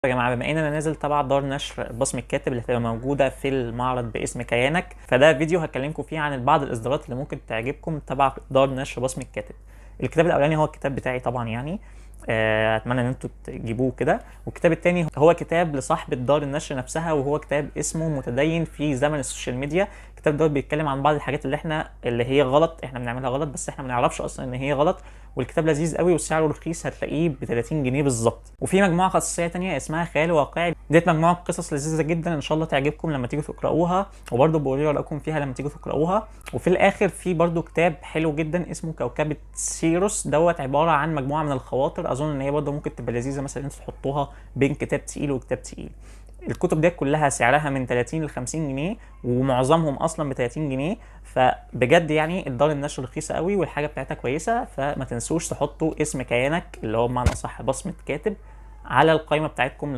يا جماعة، بما ان انا نازل تبع دار نشر بصمة الكاتب اللي هتبقى موجودة في المعرض باسم كيانك، فده فيديو هكلمكم فيه عن بعض الاصدارات اللي ممكن تعجبكم تبع دار نشر بصمة الكاتب. الكتاب الاولاني هو الكتاب بتاعي طبعا، يعني اتمنى ان انتوا تجيبوه كده. والكتاب الثاني هو كتاب لصاحبة دار النشر نفسها، وهو كتاب اسمه متدين في زمن السوشيال ميديا. الكتاب ده بيتكلم عن بعض الحاجات اللي هي غلط، احنا بنعملها غلط بس احنا ما نعرفش اصلا ان هي غلط. والكتاب لذيذ قوي وسعره رخيص، هتلاقيه ب 30 جنيه بالظبط. وفي مجموعة قصصية تانية اسمها خيال واقعي، ديت مجموعة قصص لذيذة جدا ان شاء الله تعجبكم لما تيجوا تقراوها، وبرده بقولوا لي رايكم فيها لما تيجوا تقراوها. وفي الاخر في برده كتاب حلو جدا اسمه كوكبه سيروس، دوت عبارة عن مجموعة من الخواطر، اظن ان هي برده ممكن تبقى لذيذة مثلا انتوا تحطوها بين كتاب تقيل وكتاب تقيل. الكتب دي كلها سعرها من 30 ل 50 جنيه، ومعظمهم اصلا ب 30 جنيه. فبجد يعني الدار النشر رخيصة قوي والحاجة بتاعتها كويسة، فما تنسوش تحطوا اسم كيانك اللي هو بمعنى صح بصمة كاتب على القائمة بتاعتكم.